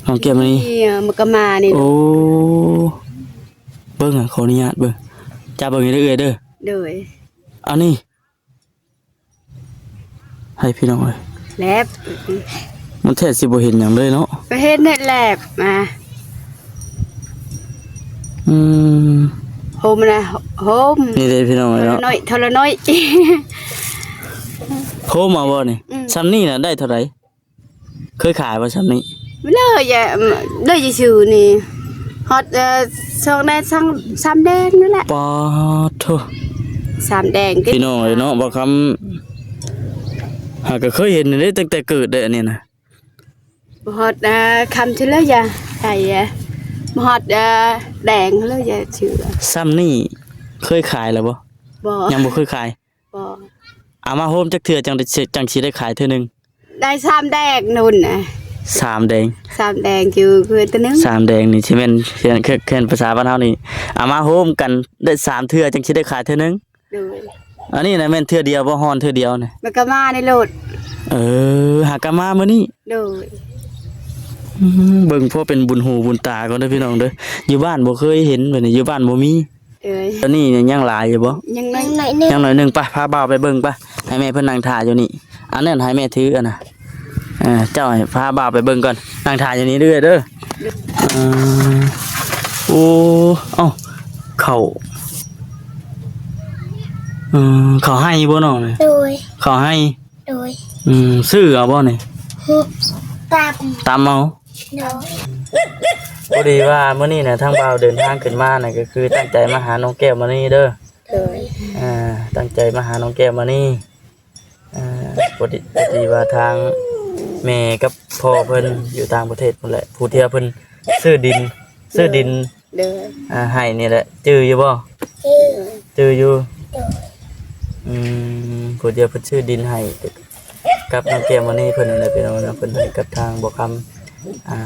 ຂອງແກ້ວມະນີ ນີ້ ມັນກໍມານີ້ ໂອ້ ເບິ່ງ ຂໍອະນຸຍາດເບິ່ງ ຈັບເບິ່ງເດີເອື້ອຍເດີ ໂດຍ ອັນນີ້ ໃຫ້ພີ່ນ້ອງເອີຍ ແລບ ມັນແທບຊິບໍ່ເຫັນຫຍັງເລີຍເນາະ ກໍເຫັນແຫຼບ ມາ ອືມ ໂຮມນະ ໂຮມ ນີ້ເດ້ພີ່ນ້ອງເອີຍເນາະ ໂທລະໜ້ອຍ ໂທລະໜ້ອຍ ໂຮມເອົາບໍ່ນີ້ ອືມ ຊ່ຳນີ້ນະໄດ້ເທົ່າໃດ? ເຄີຍຂາຍບໍ່ຊ່ຳນີ້? ເລີຍ ເລີຍຊື່ໆນີ້ ຮອດ ເອີ ສອງແດງ ສາມ ສາມແດງນັ້ນແຫຼະ ປາດໂທ້ ສາມແດງ ພີ່ນ້ອງເອີຍເນາະ ບ່າວຄຳ ຫາກະເຄີຍເຫັນເດ້ ຕັ້ງແຕ່ເກີດເດ້ ອັນນີ້ນະ ບໍ່ຮອດ ເອີ ຄຳຊື່ເລີຍ ໃສ່ ບໍ່ຮອດ ເອີ ແດງເລີຍຊື່ ຊ່ຳນີ້ເຄີຍຂາຍແລ້ວບໍ່? ບໍ່ ຍັງບໍ່ເຄີຍຂາຍ ບໍ່ ເອົາມາໂຮມຈັກເທື່ອຈັ່ງໄດ້ ຈັ່ງຊິໄດ້ຂາຍເທື່ອໜຶ່ງ? ໄດ້ສາມແດງໂນ້ນນະ ສາມແດງ ສາມແດງຢູ່ເຮືອນໂຕໜຶ່ງ ສາມແດງນີ້ຊິແມ່ນ ແມ່ນ ແມ່ນພາສາບ້ານເຮົານີ້ ເອົາມາໂຮມກັນໄດ້ສາມເທື່ອຈັ່ງຊິໄດ້ຂາຍເທື່ອໜຶ່ງ ໂດຍ ອັນນີ້ນະແມ່ນເທື່ອດຽວບໍ່ ຮ່ອນເທື່ອດຽວນະ ມັນກໍມາໃນໂລດ ເອີ ຫາກະມາມື້ນີ້ ໂດຍ ອືມ ເບິ່ງພໍເປັນບຸນຫູບຸນຕາກ່ອນເດີພີ່ນ້ອງເດີ ຢູ່ບ້ານບໍ່ເຄີຍເຫັນ ແບບນີ້ຢູ່ບ້ານບໍ່ມີ ເອີຍ ຕອນນີ້ຍັງຫຼາຍຢູ່ບໍ່? ຍັງໜ້ອຍໜຶ່ງ ຍັງໜ້ອຍໜຶ່ງ ໄປ ພາບ່າວໄປເບິ່ງໄປ ໃຫ້ແມ່ເພິ່ນນັ່ງຖ້າຢູ່ນີ້ ອັນນັ້ນໃຫ້ແມ່ຖືອັນນະ ເອີ ເຈົ້າໃຫ້ພາບ່າວໄປເບິ່ງກ່ອນ ນັ່ງຖ້າຢູ່ນີ້ເດີ້ ເດີ້ ເອີ ໂອ້ ເອົ້າ ເຂົ້າ ເອີ ເຂົ້າໄຮ່ບໍ່ນ້ອງນີ້? ໂດຍ ເຂົ້າໄຮ່ ໂດຍ ອືມ ຊື້ເອົາບໍ່ນີ້? ຕຳ ຕຳເອົາ ໂດຍ ພໍດີວ່າມື້ນີ້ນະ ທາງບ່າວເດີນທາງຂຶ້ນມານະ ກໍຄືຕັ້ງໃຈມາຫານ້ອງແກ້ວມະນີເດີ້ ໂດຍ ອ່າ ຕັ້ງໃຈມາຫານ້ອງແກ້ວມະນີ ອ່າ ພໍດີ ພໍດີວ່າທາງແມ່ກັບພໍ່ເພິ່ນຢູ່ຕ່າງປະເທດພຸ້ນແຫຼະ ຜູ້ທີ່ວ່າເພິ່ນຊື້ດິນ ຊື້ດິນ ໂດຍ ອ່າ ໃຫ້ນີ້ແຫຼະ ຈື່ຢູ່ບໍ່? ຈື່ ຈື່ຢູ່ ໂດຍ ອືມ ຜູ້ດຽວເພິ່ນຊື້ດິນໃຫ້ກັບນ້ອງແກ້ວມະນີເພິ່ນນີ້ແຫຼະ ພີ່ນ້ອງເນາະ ເພິ່ນໃຫ້ກັບທາງບ່າວຄຳ ອ່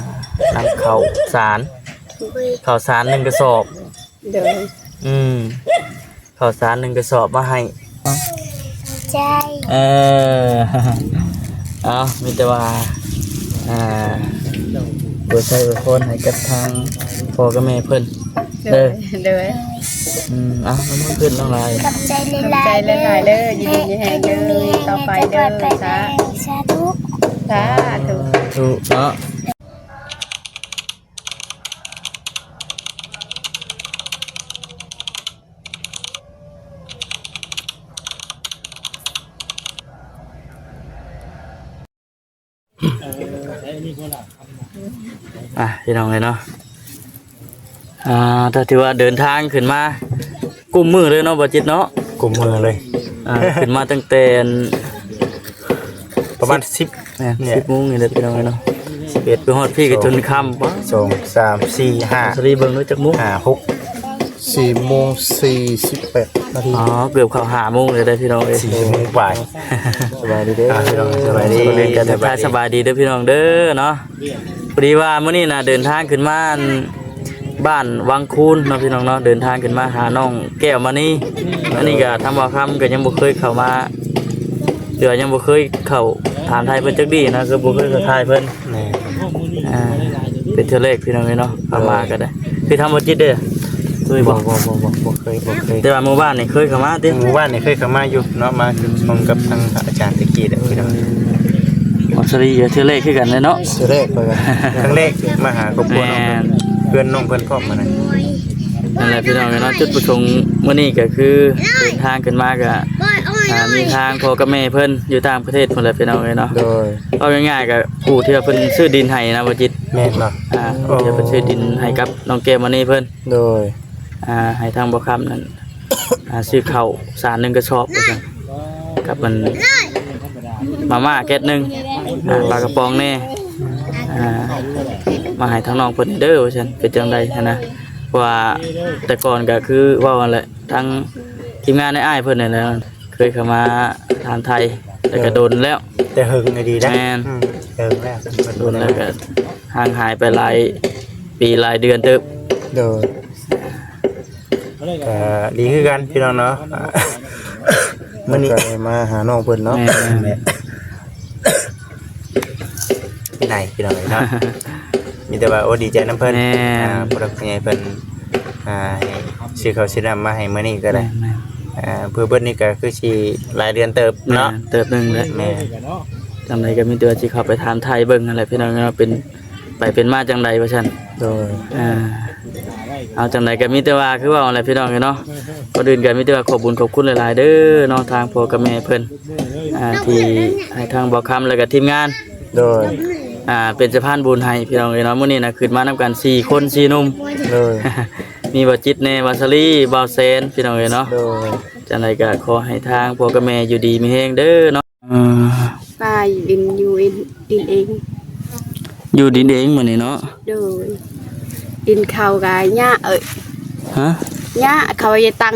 າ ນຳເຂົ້າສານ ໂດຍ ເຂົ້າສານໜຶ່ງກະສອບ ໂດຍ ອືມ ເຂົ້າສານໜຶ່ງກະສອບມາໃຫ້ ໃຈ ເອີ ເອົາ ມີແຕ່ວ່າ ອ່າ ອວຍໄຊອວຍພອນໃຫ້ກັບທາງພໍ່ກັບແມ່ເພິ່ນເດີ ໂດຍ ອືມ ເອົາ ນຳມືຂຶ້ນນ້ອງຫຼາຍ ຂອບໃຈຫຼາຍໆເດີ ຢູ່ດີມີແຮງເດີ ຕໍ່ໄປເດີ ສາທຸ ສາທຸ ສາທຸເນາະ. ອ່ະ ພີ່ນ້ອງເອີຍເນາະ ອ່າ ກໍຖືວ່າເດີນທາງຂຶ້ນມາກຸ້ມມື້ເລີຍເນາະ ບ່າວຈິດເນາະ ກຸ້ມມື້ເລີຍ ອ່າ ຂຶ້ນມາຕັ້ງແຕ່ ປະມານສິບ ສິບ ແມ່ນ ສິບໂມງນີ້ແຫຼະ ພີ່ນ້ອງເອີຍເນາະ ສິບເອັດ ໄປຮອດພີ້ກໍຈົນຄ່ຳ ສອງ ສາມ ສີ່ ຫ້າ ສາລີເບິ່ງເດີ ຈັກໂມງ ຫ້າ ຫົກ ສີ່ໂມງສີ່ສິບແປດນາທີ ອໍ ເກືອບເຂົ້າຫ້າໂມງເລີຍເດ້ພີ່ນ້ອງເອີຍ ສີ່ໂມງປາຍ ສະບາຍດີເດີ ອ່າ ພີ່ນ້ອງ ສະບາຍດີ ກໍທັກທາຍສະບາຍດີເດີພີ່ນ້ອງເດີເນາະ ພໍດີວ່າມື້ນີ້ນະເດີນທາງຂຶ້ນມາ ບ້ານວັງຄູນເນາະ ພີ່ນ້ອງເນາະ ເດີນທາງຂຶ້ນມາຫານ້ອງແກ້ວມະນີ ອັນນີ້ກໍທາງບ່າວຄຳກໍຍັງບໍ່ເຄີຍເຂົ້າມາ ເທື່ອຍັງບໍ່ເຄີຍເຂົ້າຖາມໄທເພິ່ນຈັກດີ້ນະ ຄືບໍ່ເຄີຍເຂົ້າຖ່າຍເພິ່ນ ແມ່ນ ອ່າ ເປັນເທື່ອແລກພີ່ນ້ອງເອີຍເນາະ ເຂົ້າມາກໍໄດ້ ຄືທຳບໍ່ຈິດເດ້ ເຄີຍບໍ່? ບໍ່ ບໍ່ ບໍ່ ບໍ່ເຄີຍ ບໍ່ເຄີຍ ແຕ່ວ່າມື້ວານນີ້ເຄີຍເຂົ້າມາຕິ? ມື້ວານນີ້ເຄີຍເຂົ້າມາຢູ່ເນາະ ມາຢູ່ຮ່ວມກັບທາງພະອາຈານແຈັກກີ້ແຫຼະພີ່ນ້ອງ ອອສເຕຣເລຍເທື່ອແລກຄືກັນເລີຍເນາະ ເທື່ອແລກ ຂ້ັງແລກມາຫາຄອບຄົວນ້ອງເພິ່ນ ແມ່ນ ເພື່ອນນ້ອງເພິ່ນພ້ອມຫັ້ນນະ ນັ້ນແຫຼະພີ່ນ້ອງເອີຍເນາະ ຈຸດປະສົງມື້ນີ້ກໍຄືເດີນທາງຂຶ້ນມາກໍ ອ່າ ມີທາງພໍ່ກັບແມ່ເພິ່ນຢູ່ຕ່າງປະເທດພຸ້ນແຫຼະພີ່ນ້ອງເອີຍເນາະ ໂດຍ ເວົ້າງ່າຍໆກໍຜູ້ທີ່ວ່າເພິ່ນຊື້ດິນໃຫ້ນະ ບໍ່ຈິດ ແມ່ນບໍ່? ອ່າ ໂອ້ ຜູ້ທີ່ວ່າເພິ່ນຊື້ດິນໃຫ້ກັບນ້ອງແກ້ວມະນີເພິ່ນ ໂດຍ ອ່າ ໃຫ້ທາງບ່າວຄຳນັ້ນ ອ່າ ຊື້ເຂົ້າສານໜຶ່ງກະສອບວ່າຊັ້ນ ກັບມັນມາມ່າແກັດໜຶ່ງ ອ່າ ປາກະປ໋ອງແດ່ ອ່າ ມາໃຫ້ທາງນ້ອງເພິ່ນເດີວ່າຊັ້ນ ເປັນຈັ່ງໃດຫັ້ນນະ ເພາະວ່າແຕ່ກ່ອນກໍຄືເວົ້າຫັ້ນແຫຼະ ທາງທີມງານອ້າຍເພິ່ນນີ້ແຫຼະ ເຄີຍເຂົ້າມາຖາມໄທ ແຕ່ກໍດົນແລ້ວ ແຕ່ເຫິງອີ່ຫຼີນະ ແມ່ນ ອືມ ເຫິງແລ້ວ ດົນແລ້ວກໍຫ່າງຫາຍໄປຫຼາຍປີຫຼາຍເດືອນເຕີບ ໂດຍ ກໍດີຄືກັນພີ່ນ້ອງເນາະ ມື້ນີ້ກໍໄດ້ມາຫານ້ອງເພິ່ນເນາະ ແມ່ນ ໄດ້ພີ່ນ້ອງເນາະ. ມີແຕ່ວ່າ ໂອ້ ດີໃຈນຳເພິ່ນ ແມ່ນ ອ່າ ຜູ້ຫຼັກຜູ້ໃຫຍ່ເພິ່ນ ອ່າ ໃຫ້ຊື້ເຂົ້າຊື້ນ້ຳມາໃຫ້ມື້ນີ້ກໍໄດ້ ແມ່ນໆ ອ່າ ເພື່ອເບິດນີ້ກໍຄືຊິຫຼາຍເດືອນເຕີບເນາະ ແມ່ນ ເຕີບໜຶ່ງແຫຼະ ແມ່ນ ຈັ່ງໃດກໍມີແຕ່ວ່າຊິເຂົ້າໄປຖາມໄຖ່ເບິ່ງຫັ້ນແຫຼະພີ່ນ້ອງເນາະ ເປັນໄປເປັນມາຈັ່ງໃດວ່າຊັ້ນ ໂດຍ ອ່າ ເອົາ ຈັ່ງໃດກໍມີແຕ່ວ່າຄືເວົ້າຫັ້ນແຫຼະພີ່ນ້ອງເອີຍເນາະ ກ່ອນອື່ນກໍມີແຕ່ວ່າຂອບບຸນຂອບຄຸນຫຼາຍໆເດີເນາະ ທາງພໍ່ກັບແມ່ເພິ່ນ ອ່າ ທີ່ໃຫ້ທາງບ່າວຄຳ ແລ້ວກໍທີມງານ ໂດຍ ອ່າ ເປັນສະພານບຸນໃຫ້ພີ່ນ້ອງເອີຍເນາະ ມື້ນີ້ນະ ຂຶ້ນມານຳກັນສີ່ຄົນ ສີ່ໜຸ່ມ ໂດຍ ມີບ່າວຈິດແດ່ ບ່າວສາລີ ບ່າວແສນ ພີ່ນ້ອງເອີຍເນາະ ໂດຍ ຈັ່ງໃດກໍຂໍໃຫ້ທາງພໍ່ກັບແມ່ຢູ່ດີມີແຮງເດີເນາະ ເອີ ປ້າຢູ່ດິນ ຢູ່ດິນເອງ ຢູ່ດິນເອງມື້ນີ້ເນາະ ໂດຍ ດິນເຂົາກະຍາ ເອີຍ ຮະ ຍາ ເຂົາຢາກຕັ້ງ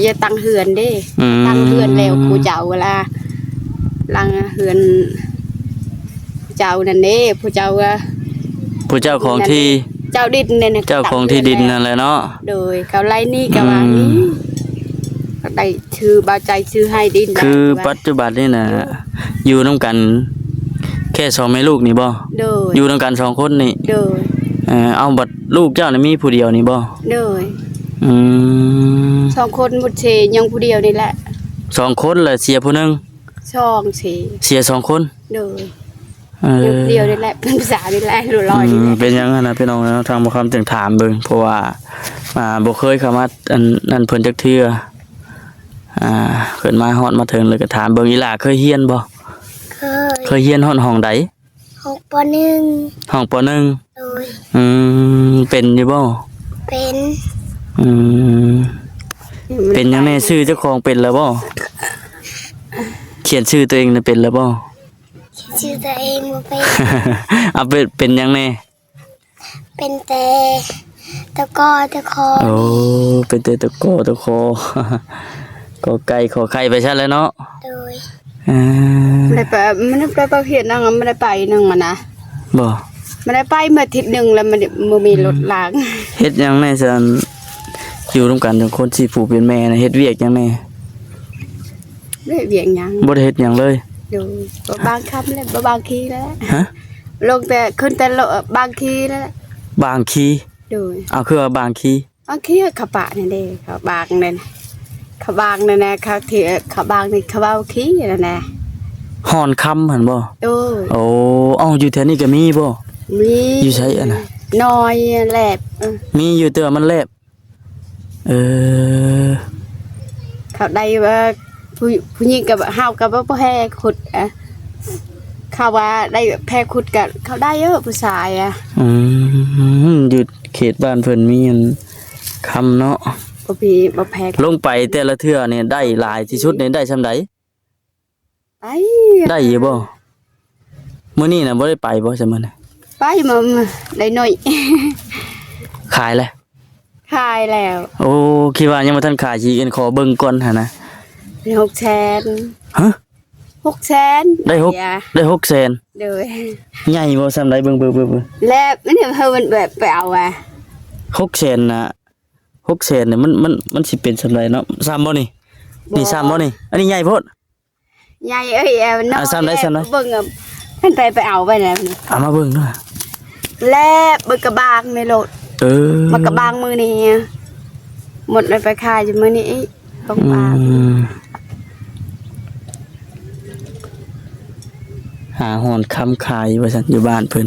ຢາກຕັ້ງເຮືອນເດ້ ອືມ ຕັ້ງເຮືອນແລ້ວ ຜູ້ເຈົ້າເວລາ ຫຼັງເຮືອນ ຜູ້ເຈົ້ານັ້ນເດ້ ຜູ້ເຈົ້າ ຜູ້ເຈົ້າຂອງທີ່ ເຈົ້າດິນນັ້ນນະ ເຈົ້າຂອງທີ່ດິນນັ້ນແຫຼະເນາະ ໂດຍ ເຂົາໄລ່ໜີ ອືມ ກໍວ່ານີ້ ກໍໄດ້ ຊື່ບ່າວໃຈຊື້ໃຫ້ດິນ ຄືປັດຈຸບັນນີ້ນະ ຢູ່ນຳກັນແຄ່ສອງແມ່ລູກນີ້ບໍ່? ໂດຍ ຢູ່ນຳກັນສອງຄົນນີ້ ໂດຍ ເອີ ເອົາ ບັດລູກເຈົ້ານີ້ມີຜູ້ດຽວນີ້ບໍ່? ໂດຍ ອືມ ສອງຄົນໝົດເສຍ ຍັງຜູ້ດຽວນີ້ແຫຼະ ສອງຄົນ ແລ້ວເສຍຜູ້ໜຶ່ງ ສອງເສຍ ເສຍສອງຄົນ ໂດຍ ເອີ ດຽວນີ້ແຫຼະ ເປັນພາສານີ້ແຫຼະ ລອຍໆ ອືມ ນີ້ແຫຼະ ເປັນຫຍັງຫັ້ນນະພີ່ນ້ອງເນາະ ທາງບ່າວຄຳຈຶ່ງຖາມເບິ່ງ ເພາະວ່າ ອ່າ ບໍ່ເຄີຍເຂົ້າມາ ອັນນັ້ນເພິ່ນຈັກເທື່ອ ອ່າ ເພິ່ນມາຮອດມາເຖິງ ແລ້ວກໍຖາມເບິ່ງ ອີຫຼ້າເຄີຍຮຽນບໍ່? ເຄີຍ ເຄີຍຮຽນຮອດຫ້ອງໃດ? ຫ້ອງ ປໍໜຶ່ງ ຫ້ອງ ປໍໜຶ່ງ ໂດຍ ອືມ ເປັນຢູ່ບໍ່? ເປັນ ອືມ ເປັນຫຍັງແດ່? ຊື່ເຈົ້າຂອງເປັນແລ້ວບໍ່? ຂຽນຊື່ຕົວເອງນະເປັນແລ້ວບໍ່? ຂຽນຊື່ຕົວເອງບໍ່ເປັນ ເອົາ ເປັນ ເປັນຫຍັງແດ່? ເປັນແຕ່ ຕະກໍ ຕະຄໍ ໂອ້ ເປັນແຕ່ຕະກໍ ຕະຄໍ ກໍໄກ່ ຂໍໄຂ່ ໄປຊັ້ນແຫຼະເນາະ ໂດຍ ເອີ ບໍ່ໄດ້ໄປ ມັນໄດ້ໄປປະເພດນັ້ນ ມັນໄດ້ໄປໜຶ່ງຫັ້ນນະ ບໍ່ ມັນໄດ້ໄປມາທິດໜຶ່ງແລ້ວ ມັນບໍ່ມີລົດລາງ ເຮັດຫຍັງແດ່ຊັ້ນ ຢູ່ນຳກັນ ຄົນທີ່ຜູ້ເປັນແມ່ນະ ເຮັດວຽກຫຍັງແດ່? ບໍ່ໄດ້ວຽກຫຍັງ ບໍ່ໄດ້ເຮັດຫຍັງເລີຍ ໂດຍ ບໍ່ບາງຄ່ຳແລ້ວ ບໍ່ບາງຄີແລ້ວ ຮະ? ລົງແຕ່ ຂຶ້ນແຕ່ ບາງຄີແລ້ວ ບາງຄີ ໂດຍ ເອົາ ຄືວ່າບາງຄີ ບາງຄີ ເຂົາປະນີ້ເດ້ ເຂົາບາງນັ້ນ ເຂົາບາງນັ້ນນະ ເຂົາທີ່ ເຂົາບາງນີ້ ເຂົາເວົ້າຄີນັ້ນນະ ຮ່ອນຄຳຫັ້ນບໍ່? ໂດຍ ໂອ້ ເອົ້າ ຢູ່ແຖວນີ້ກໍມີບໍ່? ມີ ຢູ່ໃສອັນນະ? ນ້ອຍແຫຼບ ເອີ ມີຢູ່ ແຕ່ວ່າມັນແຫຼບ ເອີ ເຂົາໄດ້ວ່າ ຜູ້ ຜູ້ຍິງກັບເຮົາກໍບໍ່ແພ້ຂຸດ ເຂົາວ່າໄດ້ແພ້ຂຸດກໍເຂົາໄດ້ເອີ ຜູ້ຊາຍອະ ອືມ ຢູ່ເຂດບ້ານເພິ່ນມີອັນຄຳເນາະ ບໍ່ມີ ບໍ່ແພ້ ລົງໄປແຕ່ລະເທື່ອນີ້ໄດ້ຫຼາຍທີ່ສຸດນີ້ໄດ້ຊ່ຳໃດ? ໄປ ໄດ້ຢູ່ບໍ່? ມື້ນີ້ນະບໍ່ໄດ້ໄປບໍ່ຊະມື້ນີ້? ໄປ ມາ ມາ ໄດ້ໜ້ອຍ ຂາຍແລ້ວ? ຂາຍແລ້ວ ໂອ້ ຄິດວ່າຍັງບໍ່ທັນຂາຍ ຊິອັນ ຂໍເບິ່ງກ່ອນຫັ້ນນະ ໄດ້ຫົກແສນ ຮະ? ຫົກແສນ ໄດ້ຫົກ ໄດ້ຫົກແສນ ໂດຍ ໃຫຍ່ບໍ່ ຊ່ຳໃດ ເບິ່ງ ເບິ່ງ ເບິ່ງ ເບິ່ງ ແລະ ມັນເອົາ ມັນແບບໄປເອົາວ່າ ຫົກແສນນະ ຫົກແສນນີ້ ມັນ ມັນ ມັນຊິເປັນຊ່ຳໃດເນາະ ຊ່ຳບໍ່ນີ້? ບໍ່ ນີ້ຊ່ຳບໍ່ນີ້? ອັນນີ້ໃຫຍ່ໂພດ ໃຫຍ່ເອີຍ ເອົາ ອ່າ ຊ່ຳໃດ ຊ່ຳໃດ ເບິ່ງ ເອົາ ມັນໄປ ໄປເອົາໄປແລ້ວ ເອົາມາເບິ່ງເນາະ ແລະ ເບິ່ງກະບາງໃນລົດ ເອີ ມາກະບາງມື້ນີ້ ໝົດແລ້ວ ໄປຂາຍຢູ່ມື້ນີ້ອີກ ຂອງ ອືມ ປາກ ຫາຮ່ອນຄຳຂາຍວ່າຊັ້ນ ຢູ່ບ້ານເພິ່ນ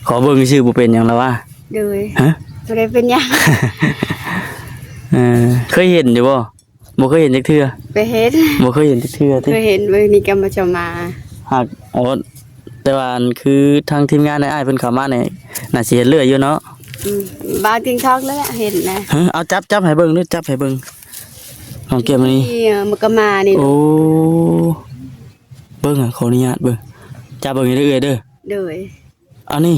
ຂໍເບິ່ງຊື່ບໍ່ເປັນຫຍັງລະວະ ໂດຍ ຮະ ບໍ່ໄດ້ເປັນຫຍັງ ເອີ ເຄີຍເຫັນຢູ່ບໍ່? ບໍ່ເຄີຍເຫັນຈັກເທື່ອ ເຄີຍເຫັນ ບໍ່ເຄີຍເຫັນຈັກເທື່ອຕິ ເຄີຍເຫັນ ມື້ນີ້ກໍມາຈະມາ ຫາກ ໂອ້ ແຕ່ວ່າອັນຄືທາງທີມງານໃນອ້າຍເພິ່ນເຂົ້າມານີ້ ໜ້າຊິເຫັນເລື້ອຍຢູ່ເນາະ ອືມ ບາງຕິງທອກນັ້ນແຫຼະເຫັນນະ ເອີ ເອົາຈັບ ຈັບໃຫ້ເບິ່ງດູ ຈັບໃຫ້ເບິ່ງ ນ້ອງແກ້ວມະນີ ນີ້ ມັນກໍມານີ້ ໂອ້ ເບິ່ງ ຂໍອະນຸຍາດເບິ່ງ ຈັບເບິ່ງເດີ້ເອື້ອຍເດີ້ ໂດຍ ອັນນີ້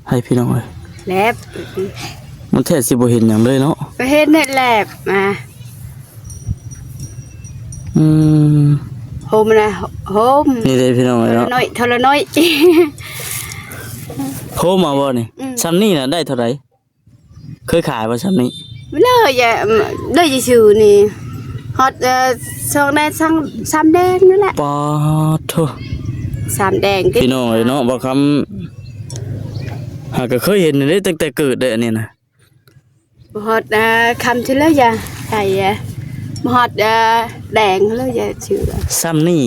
ໃຫ້ພີ່ນ້ອງເອີຍ ແລບ ມັນແທບຊິບໍ່ເຫັນຫຍັງເລີຍເນາະ ກໍເຫັນແຫຼບ ອ່າ ອືມ ໂຮມນະ ໂຮມ ນີ້ເດ້ພີ່ນ້ອງເອີຍເນາະ ເທົ່າລະໜ້ອຍ ເທົ່າລະໜ້ອຍ ໂຮມເອົາບໍ່ນີ້ ອືມ ຊ່ຳນີ້ນະໄດ້ເທົ່າໃດ? ເຄີຍຂາຍບໍ່ຊ່ຳນີ້? ເລີຍ ເລີຍຊື່ໆນີ້ ຮອດ ເອີ ສອງແດງ ສາມ ສາມແດງນັ້ນແຫຼະ ປາດໂທ້ ສາມແດງ ພີ່ນ້ອງເອີຍເນາະ ບ່າວຄຳຫາກະເຄີຍເຫັນເດ້ ຕັ້ງແຕ່ເກີດເດ້ ອັນນີ້ນະ. ບໍ່ຮອດ ອ່າ ຄຳເທື່ອລະ ຢ່າໄປ ອ່າ ບໍ່ຮອດ ອ່າ ແດງເລີຍ ຢ່າເຊື່ອ. ຊ່ຳນີ້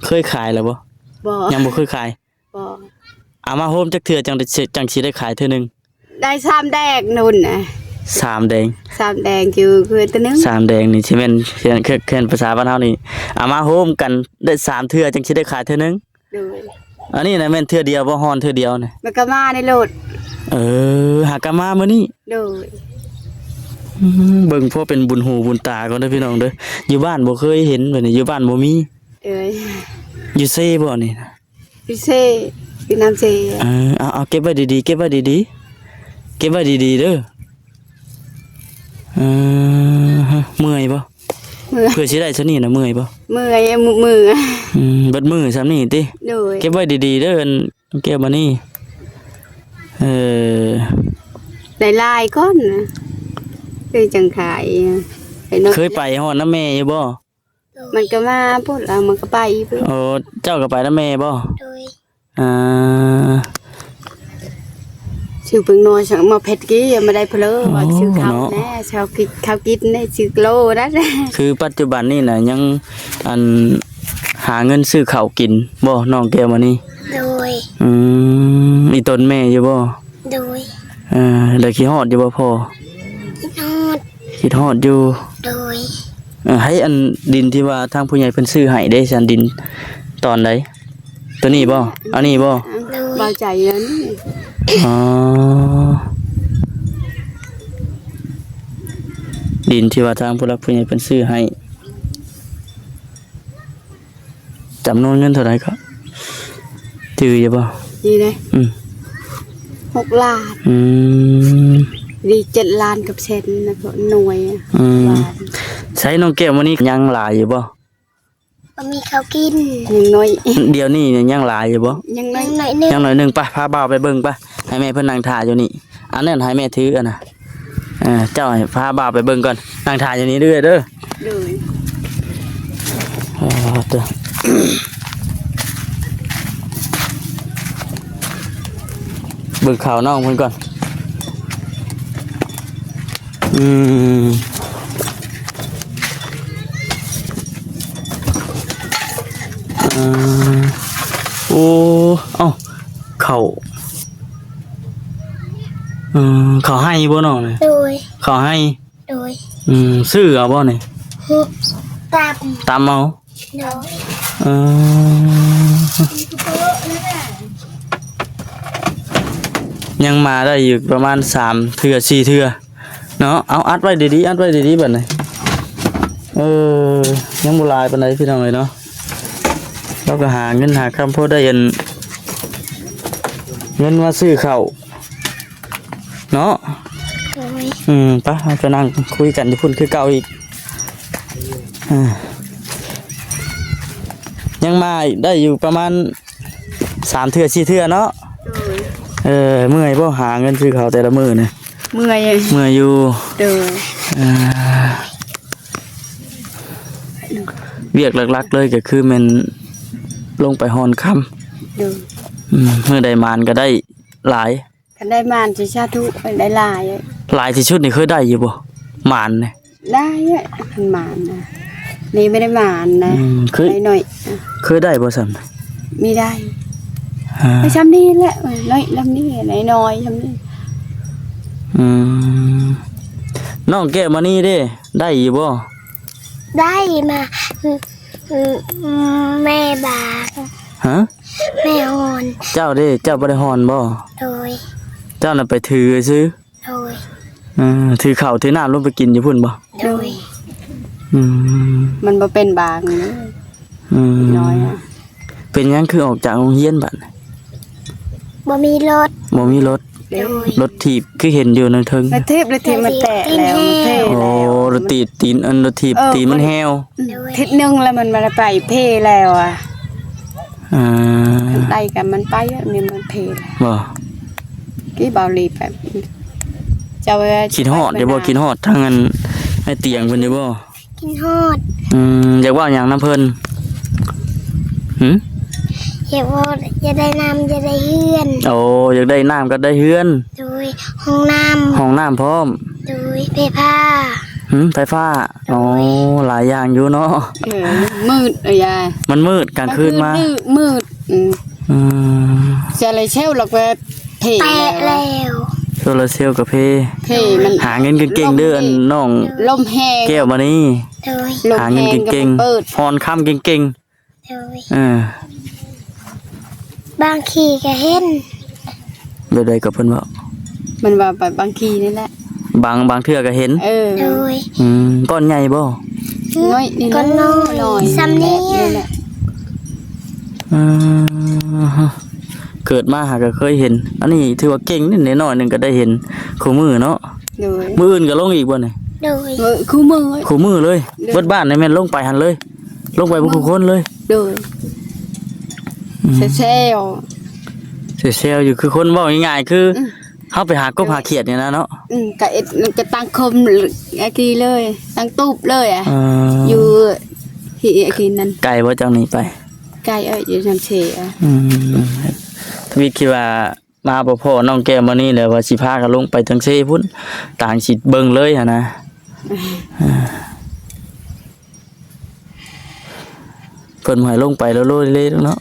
ເຄີຍຂາຍແລ້ວບໍ່? ບໍ່ ຍັງບໍ່ເຄີຍຂາຍ. ບໍ່ ເອົາມາໂຮມຈັກເທື່ອ ຈັ່ງໄດ້ ຈັ່ງຊິໄດ້ຂາຍເທື່ອໜຶ່ງ? ໄດ້ສາມແດງໂນ້ນນະ. ສາມແດງ ສາມແດງຢູ່ເຮືອນໂຕໜຶ່ງ. ສາມແດງນີ້ຊິແມ່ນ ແມ່ນ ແມ່ນພາສາບ້ານເຮົານີ້ ເອົາມາໂຮມກັນໄດ້ສາມເທື່ອ ຈັ່ງຊິໄດ້ຂາຍເທື່ອໜຶ່ງ. ໂດຍ ອັນນີ້ນະແມ່ນເທື່ອດຽວບໍ່? ຮອນເທື່ອດຽວນະ ມັນກະມາໃນໂລດ. ເອີ ຫາກະມາມື້ນີ້. ໂດຍ ອືມ ເບິ່ງພໍເປັນບຸນຫູບຸນຕາກ່ອນເດີພີ່ນ້ອງເດີ. ຢູ່ບ້ານບໍ່ເຄີຍເຫັນແບບນີ້ ຢູ່ບ້ານບໍ່ມີ. ເອີຍ ຢູ່ເຊບໍ່ນີ້ນະ? ຢູ່ເຊ ຢູ່ນ້ຳເຊ. ເອີ ເອົາ ເອົາ ເກັບໄວ້ດີໆ ເກັບໄວ້ດີໆ ເກັບໄວ້ດີໆເດີ. ເອີ ເມື່ອຍບໍ່? ເມື່ອຍ ເພື່ອຊິໄດ້ສ່ຳນີ້ນະ ເມື່ອຍບໍ່? ເມື່ອຍ ເມື່ອຍ ອືມ ເບິດມື້ສ່ຳນີ້ຕິ? ໂດຍ ເກັບໄວ້ດີໆເດີ ອັນແກ້ວມະນີ. ເອີ ໄດ້ຫຼາຍກ່ອນນະ ຄືຈັ່ງຂາຍ. ເຄີຍໄປຮອດນຳແມ່ຢູ່ບໍ່? ມັນກະມາພຸ້ນລະ ມັນກະໄປພຸ້ນ. ໂອ້ ເຈົ້າກະໄປນຳແມ່ບໍ່? ໂດຍ ອ່າ ຊື້ເພິ່ງໜ້ອຍ ສັ່ງມາເຜັດກີ້ ມາໄດ້ເພີ້ ວ່າຊື້ເຂົ້າແດ່ ເຂົ້າກິນ ເຂົ້າກິນແດ່ ຊື້ໂລນັ້ນ. ຄືປັດຈຸບັນນີ້ນະ ຍັງ ອັນ ຫາເງິນຊື້ເຂົ້າກິນບໍ່ ນ້ອງແກ້ວມະນີ? ໂດຍ ອືມ ອີ່ຕົນແມ່ຢູ່ບໍ່? ໂດຍ ເອີ ແລ້ວຄິດຮອດຢູ່ບໍ່ພໍ່? ຄິດຮອດ ຄິດຮອດຢູ່. ໂດຍ ເອີ ໃຫ້ອັນດິນທີ່ວ່າທາງຜູ້ໃຫຍ່ເພິ່ນຊື້ໃຫ້ເດ້ ຊັ້ນດິນຕອນໃດ? ໂຕນີ້ບໍ່? ອັນນີ້ບໍ່? ໂດຍ ເບົາໃຈອັນນີ້. ອໍ ດິນທີ່ວ່າທາງຜູ້ຫຼັກຜູ້ໃຫຍ່ເພິ່ນຊື້ໃຫ້. ຈຳນວນເງິນເທົ່າໃດກໍ ຈື່ຢູ່ບໍ່? ນີ້ເດ້ ອືມ ຫົກລ້ານ. ອືມ ນີ້ເຈັດລ້ານກັບແສນນະ ໜ່ວຍ. ອືມ ໃຊ້ນ້ອງແກ້ວມື້ນີ້ຍັງຫຼາຍຢູ່ບໍ່? ບໍ່ມີເຂົ້າກິນ ຍັງໜ້ອຍ. ດຽວນີ້ຍັງຫຼາຍຢູ່ບໍ່? ຍັງໜ້ອຍ ຍັງໜ້ອຍໜຶ່ງ. ໄປ ພາບ່າວໄປເບິ່ງໄປ ໃຫ້ແມ່ເພິ່ນນັ່ງຖ້າຢູ່ນີ້. ອັນນັ້ນໃຫ້ແມ່ຖືອັນນະ ເອີ ເຈົ້າໃຫ້ພາບ່າວໄປເບິ່ງກ່ອນ ນັ່ງຖ້າຢູ່ນີ້ເດີ້. ໂດຍ ເອີ ເດີ ເບິ່ງເຂົ້ານ້ອງເພິ່ນກ່ອນ. ອືມ ເອີ ໂອ້ ເອົ້າ ເຂົ້າ ເອີ ເຂົ້າໄຮ່ບໍ່ນ້ອງນີ້? ໂດຍ ເຂົ້າໄຮ່. ໂດຍ ອືມ ຊື້ເອົາບໍ່ນີ້? ຕຳ ຕຳເອົາ. ໂດຍ ເອີ ຍັງມາໄດ້ຢູ່ປະມານສາມເທື່ອ ສີ່ເທື່ອເນາະ. ເອົາ ອັດໄວ້ດີໆ ອັດໄວ້ດີໆ ບັດນີ້. ເອີ ຍັງບໍ່ຫຼາຍປານໃດພີ່ນ້ອງເອີຍເນາະ. ລາວກໍຫາເງິນຫາຄຳພໍໄດ້ອັນ ເງິນມາຊື້ເຂົ້າເນາະ. ໂດຍ ອືມ ໄປ ເຮົາໄປນັ່ງຄຸຍກັນຢູ່ພຸ້ນຄືເກົ່າອີກ. ອ່າ ຍັງມາອີກໄດ້ຢູ່ປະມານສາມເທື່ອ ສີ່ເທື່ອເນາະ. ໂດຍ ເອີ ເມື່ອຍບໍ່ ຫາເງິນຊື້ເຂົ້າແຕ່ລະມື້ນີ້? ເມື່ອຍ ເມື່ອຍຢູ່. ໂດຍ ອ່າ ວຽກຫຼັກໆເລີຍກໍຄືແມ່ນລົງໄປຮ່ອນຄຳ. ໂດຍ ອືມ ມື້ໃດໝານກໍໄດ້ຫຼາຍ. ຄັນໄດ້ໝານຊິສາທຸ ໄດ້ຫຼາຍ. ຫຼາຍທີ່ສຸດນີ້ເຄີຍໄດ້ຢູ່ບໍ່ ໝານນີ້? ໄດ້ ຄັນໝານນະ ນີ້ບໍ່ໄດ້ໝານນະ. ອືມ ເຄີຍ ໄດ້ໜ້ອຍ. ເຄີຍໄດ້ບໍ່ຊັ້ນ? ມີໄດ້ ອ່າ ໄດ້ຊ່ຳນີ້ແຫຼະ ໜ້ອຍຊ່ຳນີ້ ນ້ອຍໆຊ່ຳນີ້. ອືມ ນ້ອງແກ້ວມະນີເດ້ ໄດ້ຢູ່ບໍ່? ໄດ້ມາ ອືມ ແມ່ບາງ. ຮະ? ແມ່ຮ່ອນ. ເຈົ້າເດ້ ເຈົ້າບໍ່ໄດ້ຮ່ອນບໍ່? ໂດຍ ເຈົ້ານະໄປຖືຊື່. ໂດຍ ເອີ ຖືເຂົ້າຖືນ້ຳລົງໄປກິນຢູ່ພຸ້ນບໍ່? ໂດຍ ອືມ ມັນບໍ່ເປັນບາງເນາະ. ອືມ ນ້ອຍອະ. ເປັນຫຍັງຄືອອກຈາກໂຮງຮຽນບັດນີ້? ບໍ່ມີລົດ. ບໍ່ມີລົດ. ໂດຍ ລົດຖີບຄືເຫັນຢູ່ທາງເທິງ. ລົດຖີບ ລົດຖີບມັນແຕກແລ້ວ ມັນເພແລ້ວ. ໂອ້ ລົດຖີບຕີນ ອັນ ລົດຖີບ ເອີ ຕີນມັນແຫ້ວ. ໂດຍ ທິດໜຶ່ງແລ້ວມັນ ມັນໄປເພແລ້ວອະ. ອ່າ ໄດ້ກັນມັນໄປ ອັນນີ້ມັນເພແລ້ວ. ບໍ່ ກີ້ເບົາລີໄປ ເຈົ້າ ຄິດຮອດຢູ່ບໍ່? ຄິດຮອດທາງອັນ ໄອ້ຕຽງເພິ່ນຢູ່ບໍ່? ຄິດຮອດ. ອືມ ຢາກເວົ້າຫຍັງນຳເພິ່ນ? ຫື? ຢາກບໍ່ ຢາກໄດ້ນ້ຳ ຢາກໄດ້ເຮືອນ. ໂອ້ ຢາກໄດ້ນ້ຳກັບໄດ້ເຮືອນ. ໂດຍ ຫ້ອງນ້ຳ ຫ້ອງນ້ຳພ້ອມ. ໂດຍ ໄຟຟ້າ. ຫືມ ໄຟຟ້າ. ໂອ້ ໂດຍ ຫຼາຍຢ່າງຢູ່ເນາະ. ເອີ ມືດ ເອີຍ ມັນມືດກາງຄືນມາ ກາງຄືນມືດ. ອືມ ອືມ ໂຊລາເຊວລະກະເພແລ້ວ ແຕະແລ້ວ. ໂຊລາເຊວກະເພ ເພມັນ ຫາເງິນເກັ່ງໆເດີ້ ລົມແຮງ ອັນນ້ອງ ລົມແຮງ ແກ້ວມະນີ. ໂດຍ ລົມແຮງ ຫາເງິນເກັ່ງໆ ກະເປີດ ຮ່ອນຄຳເກັ່ງໆ. ໂດຍ ເອີ ບາງທີກະເຫັນ. ແບບໃດກໍເພິ່ນເວົ້າ? ມັນວ່າໄປບາງທີນີ້ແຫຼະ ບາງ ບາງເທື່ອກະເຫັນ. ເອີ ໂດຍ ອືມ ກ້ອນໃຫຍ່ບໍ່? ນ້ອຍ ກ້ອນນ້ອຍ ນ້ອຍ ສ່ຳນີ້ ນີ້ແຫຼະ. ອືມ ເກີດມາຫາກະເຄີຍເຫັນ. ອັນນີ້ຖືວ່າເກັ່ງເດ້ ນ້ອຍໜຶ່ງກະໄດ້ເຫັນຄູ່ມື້ເນາະ. ໂດຍ ມື້ອື່ນກະລົງອີກບໍ່ນີ້? ໂດຍ ຄູ່ມື້ ຄູ່ມື້ເລີຍ. ໂດຍ ເບິດບ້ານນີ້ແມ່ນລົງໄປຫັ້ນເລີຍ. ລົງໄປເບິດ ເບິດ ທຸກຄົນເລີຍ. ໂດຍ ອືມ ແຊວໆ ແຊວໆຢູ່ ຄືຄົນເວົ້າງ່າຍໆ ຄື ອືມ ເຮົາໄປຫາກົບຫາຂຽດນີ້ນະເນາະ. ອືມ ກະເຮັດ ກະຕັ້ງຄົມອາກີເລີຍ ຕັ້ງຕູບເລີຍອະ. ເອີ ຢູ່ທີ່ອາກີນັ້ນ. ໄກບໍ່ຈາກນີ້ໄປ? ໄກເອີຍ ຢູ່ນຳເຊອະ. ອືມ ທຳອິດຄິດວ່າ ມາບໍ່ພໍ້ນ້ອງແກ້ວມະນີແລ້ວ ວ່າຊິພາກັນລົງໄປທາງເຊພຸ້ນ ຕ່າງຊິເບິ່ງເລີຍຫັ້ນນະ. ເພິ່ນບໍ່ໃຫ້ລົງໄປໂລເລເນາະ.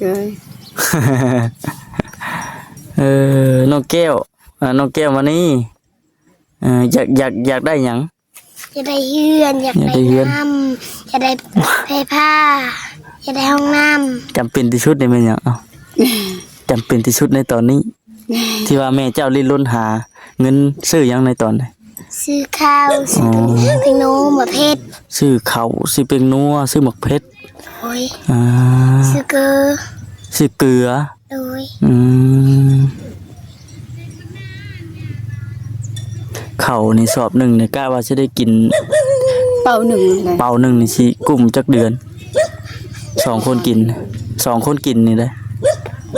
ເອີ ເອີ ນ້ອງແກ້ວ ອ່າ ນ້ອງແກ້ວມະນີ ເອີ ຢາກ ຢາກ ຢາກໄດ້ຫຍັງ? ຢາກໄດ້ເຮືອນ ຢາກໄດ້ນ້ຳ ຢາກໄດ້ໄຟຟ້າ ຢາກໄດ້ຫ້ອງນ້ຳ. ຈຳເປັນທີ່ສຸດນີ້ແມ່ນຫຍັງ? ເອົ້າ ຈຳເປັນທີ່ສຸດໃນຕອນນີ້ ທີ່ວ່າແມ່ເຈົ້າດີ້ລົນຫາເງິນຊື້ຫຍັງໃນຕອນນີ້? ຊື້ເຂົ້າ ຊື້ ອໍ ແປ້ງນົວ ໝາກເຜັດ. ຊື້ເຂົ້າ ຊື້ແປ້ງນົວ ຊື້ໝາກເຜັດ. ໂດຍ ອ່າ ຊື້ເກີ ຊື້ເກືອ. ໂດຍ ອືມ ເຂົ້ານີ້ສອບໜຶ່ງນີ້ກະວ່າຊິໄດ້ກິນເປົາໜຶ່ງແຫຼະ. ເປົາໜຶ່ງນີ້ຊິກຸ້ມຈັກເດືອນ? ສອງຄົນກິນ ສອງຄົນກິນນີ້ເດ້.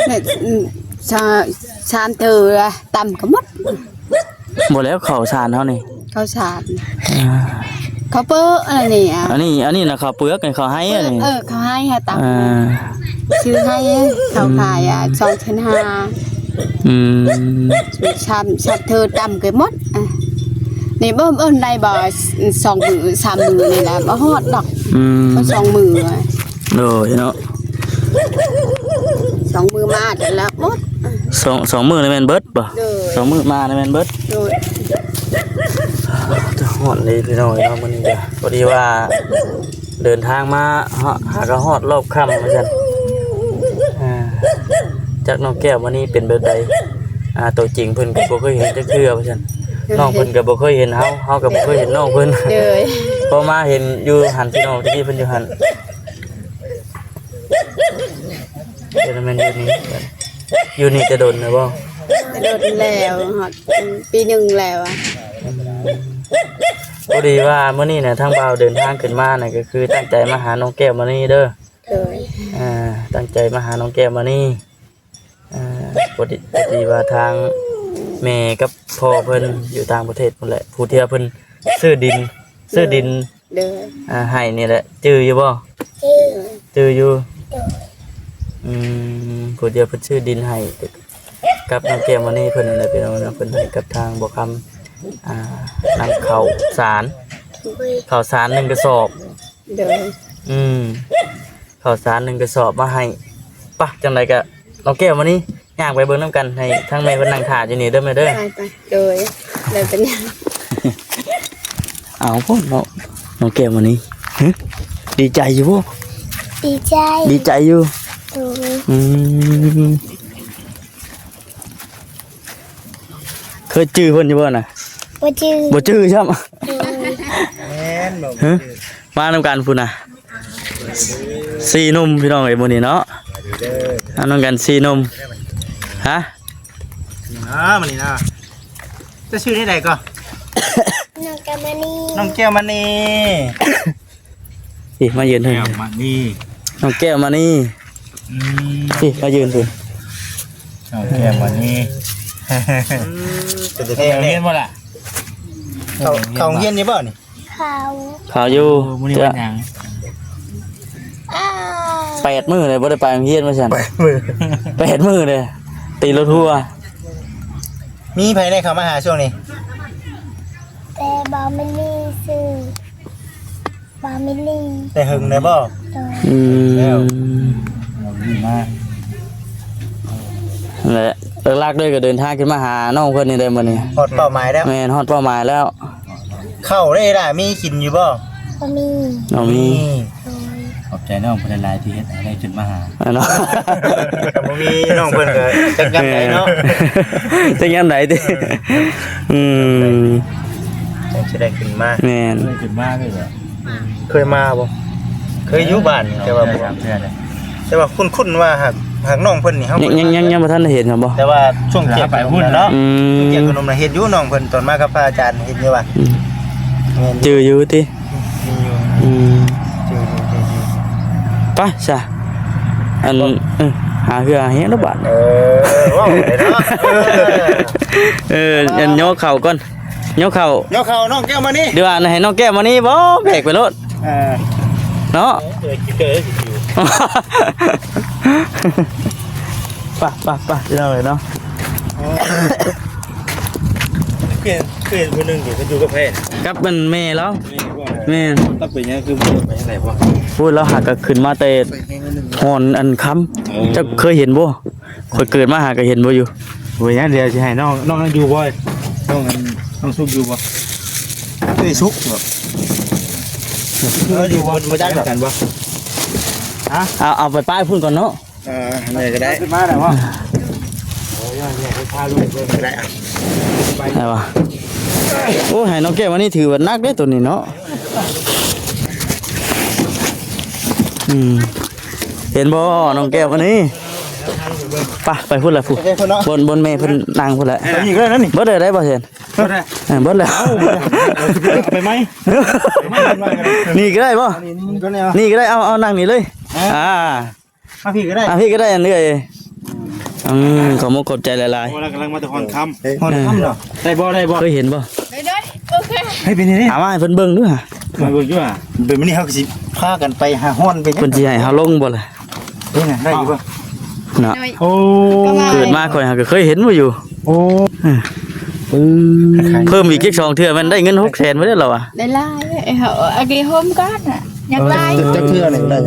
ແມ່ນ ອືມ ສາ ສາມເທື່ອ ຕ່ຳກະໝົດ. ບໍ່ແລ້ວ ເຂົ້າສານເຮົານີ້ ເຂົ້າສານ ອ່າ ເຂົ້າເປິກອັນນີ້ອະ. ອັນນີ້ ອັນນີ້ນະເຂົ້າເປືອກ ເຂົ້າໄຮອັນນີ້. ເອີ ເຂົ້າໄຮຫາຕຳ ອ່າ ຊື້ໄຮເຂົາຂາຍອະ ອືມ ສອງແສນຫ້າ. ອືມ ສາມ ສາມເທື່ອຕ່ຳກະໝົດອະ. ນີ້ບໍ່ ບໍ່ໄດ້ບໍ່ ສອງມື້ສາມມື້ນີ້ລະ ບໍ່ຮອດດອກ. ອືມ ສອງມື້ ໂດຍເນາະ ສອງມື້ມາແຕ່ລະໝົດ. ສອງ ສອງມື້ນີ້ແມ່ນເບິດບໍ່? ໂດຍ ສອງມື້ມານີ້ແມ່ນເບິດ. ໂດຍ ຮ້ອນເດ້ພີ່ນ້ອງເນາະ ມື້ນີ້ກະ ພໍດີວ່າເດີນທາງມາຫາກະຮອດລອບຄ່ຳວ່າຊັ້ນ. ອ່າ ຈັກນ້ອງແກ້ວມື້ນີ້ເປັນແບບໃດ? ອ່າ ໂຕຈິງເພິ່ນກະບໍ່ເຄີຍເຫັນຈັກເທື່ອວ່າຊັ້ນ. ໂດຍ ນ້ອງເພິ່ນກະບໍ່ເຄີຍເຫັນເຮົາ ເຮົາກະບໍ່ເຄີຍເຫັນນ້ອງເພິ່ນ. ໂດຍ ພໍມາເຫັນຢູ່ຫັ້ນພີ່ນ້ອງ ຕະກີ້ເພິ່ນຢູ່ຫັ້ນ. ເປັນແມ່ນຢູ່ນີ້ ຢູ່ນີ້ແຕ່ດົນແລ້ວບໍ່? ແຕ່ດົນແລ້ວ ຮອດ ອືມ ປີໜຶ່ງແລ້ວອະ. ອືມ ພໍດີວ່າມື້ນີ້ນະ ທາງບ່າວເດີນທາງຂຶ້ນມານະ ກະຄືຕັ້ງໃຈມາຫານ້ອງແກ້ວມະນີເດີ. ໂດຍ ອ່າ ຕັ້ງໃຈມາຫານ້ອງແກ້ວມະນີ. ອ່າ ພໍດີ ພໍດີວ່າທາງແມ່ກັບພໍ່ເພິ່ນຢູ່ຕ່າງປະເທດພຸ້ນແຫຼະ ຜູ້ທີ່ວ່າເພິ່ນຊື້ດິນ ຊື້ດິນ ໂດຍ ອ່າ ໃຫ້ນີ້ແຫຼະ ຈື່ຢູ່ບໍ່? ຈື່ ຈື່ຢູ່. ໂດຍ ອືມ ຜູ້ດຽວເພິ່ນຊື້ດິນໃຫ້ກັບນ້ອງແກ້ວມະນີເພິ່ນນັ້ນແຫຼະ ພີ່ນ້ອງເນາະ ເພິ່ນໃຫ້ກັບທາງບໍ່ຄຳ ອ່າ ນຳເຂົ້າສານ ໂດຍ ເຂົ້າສານໜຶ່ງກະສອບ. ໂດຍ ອືມ ເຂົ້າສານໜຶ່ງກະສອບມາໃຫ້. ປະ ຈັ່ງໃດກະ ນ້ອງແກ້ວມະນີ ຍ່າງໄປເບິ່ງນຳກັນ ໃຫ້ທາງແມ່ເພິ່ນນັ່ງຖ້າຢູ່ນີ້ເດີແມ່ເດີ. ໄປ ໄປ ໂດຍ ແລ້ວເປັນຫຍັງ? ເອົາພຸ້ນເນາະ ນ້ອງແກ້ວມະນີ. ຫຶ ດີໃຈຢູ່ບໍ່? ດີໃຈ ດີໃຈຢູ່. ໂດຍ ອືມ ເຄີຍຈື່ເພິ່ນຢູ່ບໍ່ນະ? ບໍ່ຈື່ ບໍ່ຈື່ຊ້ຳ. ໂດຍ ຫຶ ມານຳກັນພຸ້ນນະ. ສີ່ໜຸ່ມພີ່ນ້ອງເອີຍ ມື້ນີ້ເນາະ ມານຳກັນສີ່ໜຸ່ມ. ຮະ ອ່າ ມື້ນີ້ນະ ຈະຊື່ແນວໃດກໍ? ນ້ອງແກ້ວມະນີ ນ້ອງແກ້ວມະນີ. ນີ້ ມາຢືນເທິງ ແກ້ວມະນີ ນ້ອງແກ້ວມະນີ. ອືມ ນີ້ ມາຢືນພຸ້ນ ນ້ອງແກ້ວມະນີ. ອືມ ເປັນຕາແຊບແທ້ ຮຽນບໍ່ລະ? ເຂົ້າ ເຂົ້າໂຮງຮຽນຢູ່ບໍ່ນີ້? ເຂົ້າ ເຂົ້າຢູ່. ມື້ນີ້ວັນຫຍັງ? ອ້າ ແປດມື້ເລີຍບໍ່ໄດ້ໄປໂຮງຮຽນວ່າຊັ້ນ. ແປດມື້ ແປດມື້ເລີຍ ຕີລົດຫົວ. ມີໃຜແດ່ເຂົ້າມາຫາຊ່ວງນີ້? ແຕ່ບ່າວແມນລີ ຊື່ບ່າວແມນລີ. ແຕ່ເຫິງແລ້ວບໍ່? ໂດຍ. ອືມ ແລ້ວ ແລະ ຫຼັກໆເລີຍກໍເດີນທາງຂຶ້ນມາຫານ້ອງເພິ່ນນີ້ໄດ້ມື້ນີ້. ຮອດເປົ້າໝາຍແລ້ວ. ແມ່ນ ຮອດເປົ້າໝາຍແລ້ວ. ເຂົ້າໄດ້ລະ ມີກິນຢູ່ບໍ່? ບໍ່ມີ. ບໍ່ມີ. ມີ. ໂດຍ. ຂອບໃຈນ້ອງເພິ່ນຫຼາຍໆ ທີ່ເຮັດໃຫ້ໄດ້ຂຶ້ນມາຫາ. ເນາະ ຄັນບໍ່ມີນ້ອງເພິ່ນກໍຈັກຍາມໃດເນາະ. ເອີ ຈັກຍາມໃດຕິ. ເອີ ອືມ ຈັ່ງຊິໄດ້ຂຶ້ນມາ. ແມ່ນ ເຄີຍຂຶ້ນມາເລີຍບໍ່? ເຄີຍມາບໍ່? ເຄີຍຢູ່ບ້ານນີ້ ແຕ່ວ່າບໍ່ ສາມເທື່ອເລີຍ. ແຕ່ວ່າຄຸ້ນໆວ່າຫາກ ຫາກນ້ອງເພິ່ນນີ້ ເຮົາຍັງ ຍັງ ຍັງ ຍັງບໍ່ທັນໄດ້ເຫັນເນາະບໍ່? ແຕ່ວ່າຊ່ວງກຽກຂະໜົມນະເນາະ. ອືມ ຊ່ວງກຽກຂະໜົມນະເຫັນຢູ່ ນ້ອງເພິ່ນຕອນມາກັບພະອາຈານເຫັນຢູ່ວ່າ. ອືມ ແມ່ນ ຈື່ຢູ່ຕິ. ມີຢູ່. ອືມ ເຈີຢູ່ ເຈີຢູ່. ໄປຊະ ອັນ ເອີ ຫາເຫື່ອຫາແຮງແລ້ວບາດ. ເອີ ເວົ້າໄດ້ເນາະ. ເອີ ເອີ ອັນ ຍໍເຂົ້າກ່ອນ ຍໍເຂົ້າ ຍໍເຂົ້ານ້ອງແກ້ວມະນີ. ຫຼືວ່າໃຫ້ນ້ອງແກ້ວມະນີບໍ່ ແບກໄປໂລດ. ເອີ ເນາະ. ເອີ ກິນເດີ ກິນຢູ່. ໄປ ໄປ ໄປ ພີ່ນ້ອງເອີຍເນາະ. ເອີ ເປັນ ເປັນຜູ້ໜຶ່ງທີ່ເພິ່ນຢູ່ກັບໃຜ? ກັບມັນແມ່ລາວ. ແມ່ນ. ລາວເປັນຫຍັງຄືບໍ່ໄດ້ໄປທາງໃດບໍ່? ໂອ້ຍ ລາວຫາກະຂຶ້ນມາແຕ່ຮ່ອນອັນຄຳ. ເອີ ເຈົ້າເຄີຍເຫັນບໍ່? ຂ້ອຍເກີດມາຫາກະເຫັນບໍ່ຢູ່. ໂອ້ຍ ດຽວຊິໃຫ້ນ້ອງ ນ້ອງນັ້ນຢູ່ບໍ່? ນ້ອງອັນ ນ້ອງສຸກຢູ່ບໍ່? ເອີຍ ສຸກ ເອີ ຢູ່ບໍ່? ບໍ່ຈັກກັນບໍ່? ຮະ? ເອົາ ເອົາໄປປ້າຍພຸ້ນກ່ອນເນາະ. ເອີ ນີ້ກໍໄດ້ ຂຶ້ນມາແລ້ວບໍ່? ໂອ້ຍ ແມ່ພາລູກເບິ່ງກໍໄດ້ ໄດ້ວະ. ໂອ້ຍ ໃຫ້ນ້ອງແກ້ວມະນີຖືວ່າໜັກເດ້ໂຕນີ້ເນາະ. ອືມ ເຫັນບໍ່ນ້ອງແກ້ວມະນີ? ໄປ ໄປພຸ້ນລະ ພຸ້ນ ໂອເຄ ພຸ້ນເນາະ ບ່ອນ ບ່ອນແມ່ເພິ່ນນັ່ງພຸ້ນແຫຼະ. ນີ້ກໍໄດ້ນີ້ ເບິດແລ້ວໄດ້ບໍ່ເຫັນ? ເບິດແລ້ວ ເອີ ເບິດແລ້ວ. ເອົາ ເອົາໄປໃໝ່ ນີ້ກໍໄດ້ບໍ່? ນີ້ກໍໄດ້ ເອົາ ເອົານັ່ງນີ້ເລີຍ. ອ່າ ມາພີ້ກໍໄດ້ ມາພີ້ກໍໄດ້ອັນເອື້ອຍ. ອືມ ຂອບມຸກຂອບໃຈຫຼາຍໆ. ໂອ້ ລາວກຳລັງມາແຕ່ຮ່ອນຄຳ ເອີ ຮ່ອນຄຳເນາະ. ໄດ້ບໍ່ ໄດ້ບໍ່? ເຄີຍເຫັນບໍ່? ໄດ້ ໄດ້ ໂອເຄ. ເຮັດເປັນນີ້ ເອົາມາໃຫ້ເພິ່ນເບິ່ງດູຫາ ມາເບິ່ງດູຫາ. ເພິ່ນ ມື້ນີ້ເຮົາກໍຊິພາກັນໄປຫາຮ່ອນເປັນຫຍັງ? ເພິ່ນຊິໃຫ້ເຮົາລົງບໍ່ລະ? ເປັນຫຍັງ ໄດ້ຢູ່ບໍ່? ເນາະ ໂອ້ ເກີດມາຂ້ອຍຫາກໍເຄີຍເຫັນບໍ່ຢູ່. ໂອ້ ເອີ ເພີ່ມອີກຈັກສອງເທື່ອ ແມ່ນໄດ້ເງິນຫົກແສນບໍ່ໄດ້ລະວະ? ໄດ້ຫຼາຍ ເອີ ເຮົາເອົາໄປໂຮມກັນນະ ຢາກຫຼາຍ. ຈັກເທື່ອນີ້ໄດ້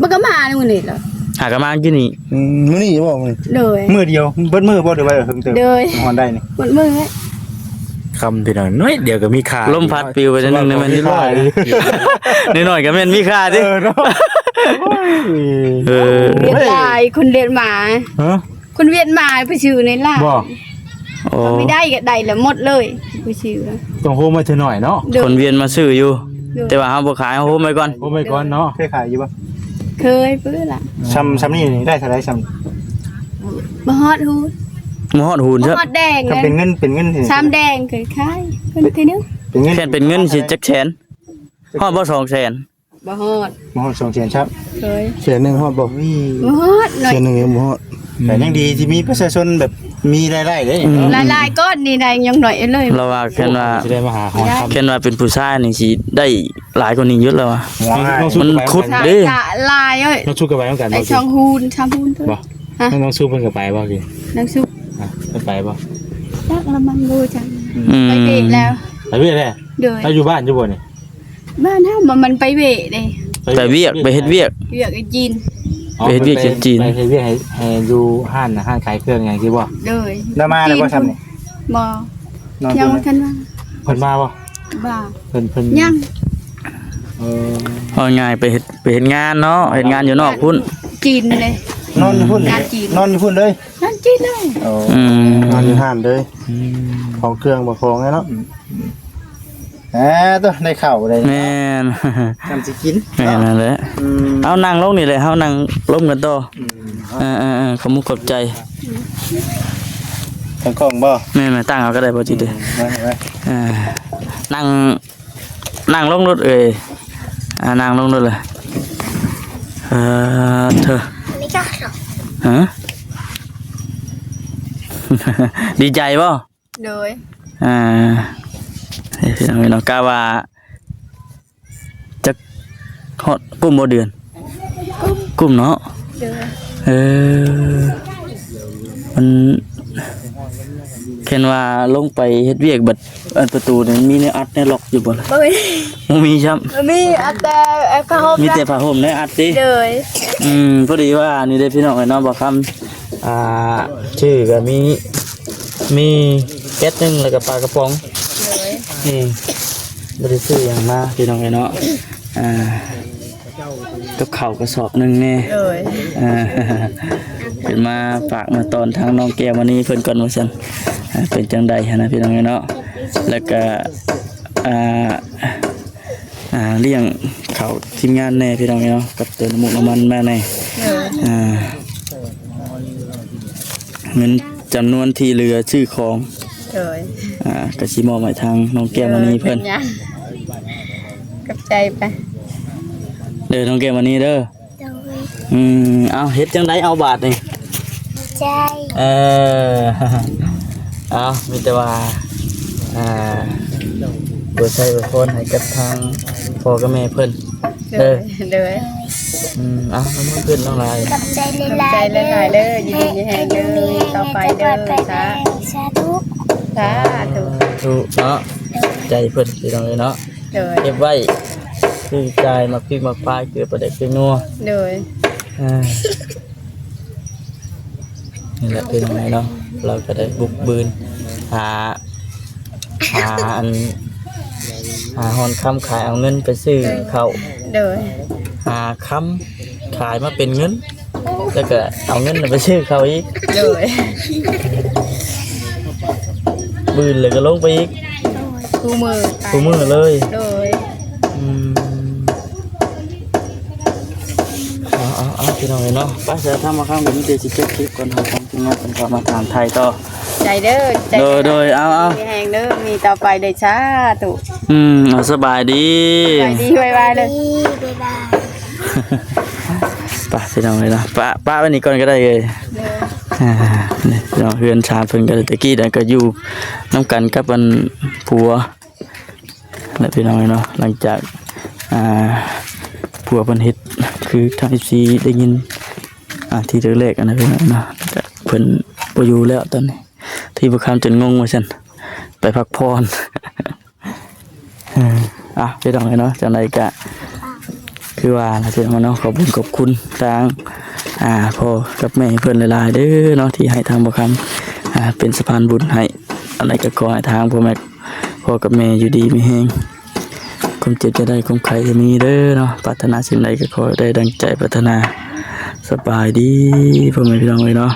ມັນກໍມາມື້ນີ້ລະ ຫາກໍມາກິນນີ້. ອືມ ມື້ນີ້ບໍ່? ມື້ນີ້ ໂດຍ ມື້ດຽວ ເບິດມື້ບໍ່ ຫຼືວ່າເຖິງຕື່ມ? ໂດຍ ຮອດໄດ້ນີ້ ເບິດມື້. ຄຳພີ່ນ້ອງ ໜ້ອຍດຽວກໍມີຄ່າ ລົມພັດປິວໄປໜ້ອຍໜຶ່ງ ແມ່ນຢູ່ຮ້ອຍ ໜ້ອຍໆກໍແມ່ນມີຄ່າຕິ. ເອີ ເນາະ ໂອ້ຍ ເອີ ຫຼາຍ ຄົນລຽນມາ ຮະ? ຄົນວຽດມາໄປຊື້ໃນລາວບໍ່? ໂອ້ ເຂົາໄດ້ກໍໄດ້ລະໝົດເລີຍ ໄປຊື້ລະ ຕ້ອງໂຮມໄວ້ເທື່ອໜ້ອຍເນາະ. ໂດຍ ຄົນວຽດມາຊື້ຢູ່ ໂດຍ ແຕ່ວ່າເຮົາບໍ່ຂາຍ ເຮົາໂຮມໄວ້ກ່ອນ ໂຮມໄວ້ກ່ອນເນາະ. ເຄີຍຂາຍຢູ່ບໍ່? ເຄີຍ ເປີດລະ. ຊ່ຳ ຊ່ຳນີ້ໄດ້ເທົ່າໃດ? ຊ່ຳ ບໍ່ຮອດຫູນ ບໍ່ຮອດຫູນ ບໍ່ຮອດແດງ. ຖ້າເປັນເງິນ ເປັນເງິນ ຊ່ຳແດງເຄີຍຂາຍ ເປັນເທື່ອໜຶ່ງ ເປັນເງິນ ແມ່ນເປັນເງິນຊິຈັກແສນ? ຮອດບໍ່ສອງແສນ? ບໍ່ຮອດ ບໍ່ຮອດສອງແສນຊ້ຳ. ໂດຍ ແສນໜຶ່ງຮອດບໍ່? ບໍ່ຮອດ ແສນໜຶ່ງຍັງບໍ່ຮອດ. ແຕ່ຍັງດີທີ່ມີປະຊາຊົນແບບມີລາຍໄດ້ເດ້. ອືມ ຫຼາຍໆກ້ອນນີ້ໄດ້ຍັງໜ້ອຍເລີຍ. ລາວວ່າຄັນວ່າ ຊິໄດ້ມາຫາຮອດຄຳ ຄັນວ່າເປັນຜູ້ຊາຍນີ້ຊິໄດ້ຫຼາຍກວ່ານີ້ຢູ່ລາວວ່າ. ນ້ອງ ນ້ອງສຸກ ມັນຂຸດເດ້ ຫຼາຍເອີຍ. ນ້ອງສຸກກໍໄປນຳກັນ ໄປສອງຫູນ ສາມຫູນ. ບໍ່ ຮະ? ນ້ອງ ນ້ອງສຸກເພິ່ນກໍໄປບໍ່? ນ້ອງສຸກ ອ່ະ ເພິ່ນໄປບໍ່? ຈັກລະມັນ ບໍ່ຈັກ. ອືມ ໄປເວະແລ້ວ ໄປເວະແລ້ວ. ໂດຍ ລາວຢູ່ບ້ານຢູ່ບໍ່ນີ້? ບ້ານເຮົາ ມັນ ມັນໄປເວະເດ້ ໄປວຽກ ໄປເຮັດວຽກ ວຽກຈີນ. ອໍ ໄປເຮັດວຽກ ເພິ່ນໄປ ຈີນ ໄປເຮັດວຽກໃຫ້ ໃຫ້ຢູ່ຮ້ານນະ ຮ້ານຂາຍເຄື່ອງຫຍັງຊີ້ບໍ່? ໂດຍ ລາວມາແລ້ວບໍ່ຊ່ຳນີ້? ບໍ່ ຍັງບໍ່ທັນມາ. ເພິ່ນມາບໍ່? ບໍ່ ເພິ່ນ ເພິ່ນຍັງ. ເອີ ເວົ້າງ່າຍໄປເຮັດ ໄປເຮັດງານເນາະ ເຮັດງານຢູ່ນອກພຸ້ນ ຈີນເດ້. ນອນຢູ່ພຸ້ນ ງານຈີນ ນອນຢູ່ພຸ້ນເລີຍ. ນອນຈີນເລີຍ. ໂອ້ ອືມ ນອນຢູ່ຮ້ານເລີຍ. ອືມ ຂອງເຄື່ອງບໍ່ຂອງແລ້ວເນາະ. ອືມ ອ່າ ໂຕ ໄດ້ເຂົ້າໄດ້ ແມ່ນ ຈຳຊິກິນ ແມ່ນນັ້ນແຫຼະ. ອືມ ເອົານັ່ງລົງນີ້ແຫຼະ ເຮົານັ່ງລົມກັນຕໍ່. ອືມ ເອີໆໆ ຂອບມຸກຂອບໃຈ. ຕັ້ງກ້ອງບໍ່? ແມ່ນໆ ຕັ້ງເອົາກໍໄດ້ ບໍ່ຈິດເດ້. ອືມ ໄວ້ໆ ເອີ ນັ່ງ ນັ່ງລົງໂລດເອີຍ ອ່າ ນັ່ງລົງໂລດເລີຍ. ເອີ ເທີ ຮະ ດີໃຈບໍ່? ໂດຍ ອ່າ ເອີ ເນາະ ກະວ່າຈັກຮອດກຸມບໍ່ເດືອນ? ກຸມ ກຸ ເນາະ ໂດຍ ເອີ ມັນ ແມ່ນວ່າລົງໄປເຮັດວຽກ ບັດອັນປະຕູນີ້ມີແນວອັດແນວລັອກຢູ່ບໍ່ລະ? ບໍ່ມີ ບໍ່ມີຊ້ຳ ບໍ່ມີ ອັດແຕ່ ເອີ ຜ້າຫົ່ມ ມີແຕ່ຜ້າຫົ່ມໄດ້ອັດຕິ? ໂດຍ ອືມ ພໍດີວ່ານີ້ເດ້ພີ່ນ້ອງເອີຍເນາະ ບ່າວຄຳ ອ່າ ຊື່ກໍມີ ມີແກັດໜຶ່ງ ແລ້ວກໍປາກະປ໋ອງ ໂດຍ ນີ້ ບໍ່ໄດ້ຊື້ຫຍັງມາພີ່ນ້ອງເອີຍເນາະ ອ່າ ກັບເຂົ້າກະສອບໜຶ່ງແນ່ ໂດຍ ອ່າ ເພິ່ນມາຝາກມາຕ້ອນທາງນ້ອງແກ້ວມະນີເພິ່ນກ່ອນວ່າຊັ້ນ ອ່າ ເປັນຈັ່ງໃດຫັ້ນນະພີ່ນ້ອງເອີຍເນາະ ແລ້ວກະ ອ່າ ອ່າ ລ້ຽງເຂົ້າທີມງານແນ່ພີ່ນ້ອງເອີຍເນາະ ກັບເຕີມນ້ຳມັນມາແນ່ ໂດຍ ອ່າ ເງິນຈຳນວນທີ່ເຫຼືອຊື້ຂອງ ໂດຍ ອ່າ ກະຊິມອບໃຫ້ທາງນ້ອງແກ້ວມະນີເພິ່ນ ເອີ ເປັນຫຍັງ ຂອບໃຈໄປ ເດີ ນ້ອງແກ້ວມະນີເດີ ໂດຍ ອືມ ເອົາ ເຮັດຈັ່ງໃດເອົາບາດນີ້ ໃຈ ເອີ ເອົາ ມີແຕ່ວ່າ ອ່າ ອວຍໄຊອວຍພອນໃຫ້ກັບທາງພໍ່ກັບແມ່ເພິ່ນ ໂດຍ ເດີ ໂດຍ ອືມ ເອົາ ນຳມືຂຶ້ນນ້ອງຫຼາຍ ຂອບໃຈຫຼາຍໆ ຂອບໃຈຫຼາຍໆເດີ ຢູ່ດີມີແຮງເດີ ຕໍ່ໄປເດີ ສາທຸ ສາທຸ ສາທຸເນາະ ໃຈເພິ່ນພີ່ນ້ອງເອີຍເນາະ ໂດຍ ເກັບໄວ້ຊື້ຈ່າຍໝາກພິກໝາກພາຍ ເກືອປາແດກແປ້ງນົວ ໂດຍ ອ່າ ນີ້ແຫຼະພີ່ນ້ອງເອີຍເນາະ ລາວກໍໄດ້ບຸກບືນຫາ ຫາອັນ ຫາຮ່ອນຄຳຂາຍເອົາເງິນໄປຊື້ເຂົ້າ ໂດຍ ຫາຄຳຂາຍມາເປັນເງິນ ແລ້ວກໍເອົາເງິນໄປຊື້ເຂົ້າອີກ ໂດຍ ບືນແລ້ວກໍລົງໄປອີກ ຄູ່ມື້ ຄູ່ມື້ເລີຍ ໂດຍ ອືມ ເອົາ ເອົາ ເອົາ ພີ່ນ້ອງເອີຍເນາະ ໄປ ສະທຳມາຄັ້ງນີ້ມີແຕ່ຊິປິດຄລິບກ່ອນ ໃຫ້ທາງທີມງານເພິ່ນເຂົ້າມາຖາມໄຖ່ຕໍ່ ໃຈເດີ ໃຈ ໂດຍ ໂດຍ ເອົາ ເອົາ ມີແຮງເດີ ມີຕໍ່ໄປເດີ ສາທຸ ອືມ ເອົາ ສະບາຍດີ ສະບາຍດີ ບາຍບາຍເດີ ບາຍບາຍ ໄປພີ່ນ້ອງເອີຍເນາະ ປະ ປະໄວ້ນີ້ກ່ອນກໍໄດ້ເອີຍ ໂດຍ ອ່າ ນີ້ພີ່ນ້ອງ ເຮືອນຊານເພິ່ນກໍແຕ່ກີ້ນັ້ນກໍຢູ່ນຳກັນກັບອັນຜົວ ແລະ ພີ່ນ້ອງເອີຍເນາະ ຫຼັງຈາກ ອ່າ ຜົວເພິ່ນເຮັດ ຄືທາງເອັຟຊີໄດ້ຍິນ ອ່າ ທີແລກໆ ຫັ້ນນະພີ່ນ້ອງເນາະ ແລ້ວກະເພິ່ນບໍ່ຢູ່ແລ້ວຕອນນີ້ ທີ່ບໍ່ຄຳຈົນງົງວ່າຊັ້ນ ໄປພັກຜ່ອນ ເອີ ອ່ະ ພີ່ນ້ອງເອີຍເນາະ ຈັ່ງໃດກະ ຄືວ່າລະພີ່ນ້ອງເນາະ ຂອບຄຸນຂອບຄຸນທາງ ອ່າ ພໍ່ກັບແມ່ເພິ່ນຫຼາຍໆເດີເນາະ ທີ່ໃຫ້ທາງບໍ່ຄຳ ອ່າ ເປັນສະພານບຸນໃຫ້ ອັນໃດກໍຂໍໃຫ້ທາງພໍ່ແມ່ ພໍ່ກັບແມ່ຢູ່ດີມີແຮງ ຄວາມເຈັບຢ່າໄດ້ ຄວາມໄຂ້ຢ່າມີເດີເນາະ ປາດຖະໜາສິ່ງໃດກໍຂໍໃຫ້ໄດ້ດັ່ງໃຈປາດຖະໜາ ສະບາຍດີພໍ່ແມ່ພີ່ນ້ອງເອີຍເນາະ.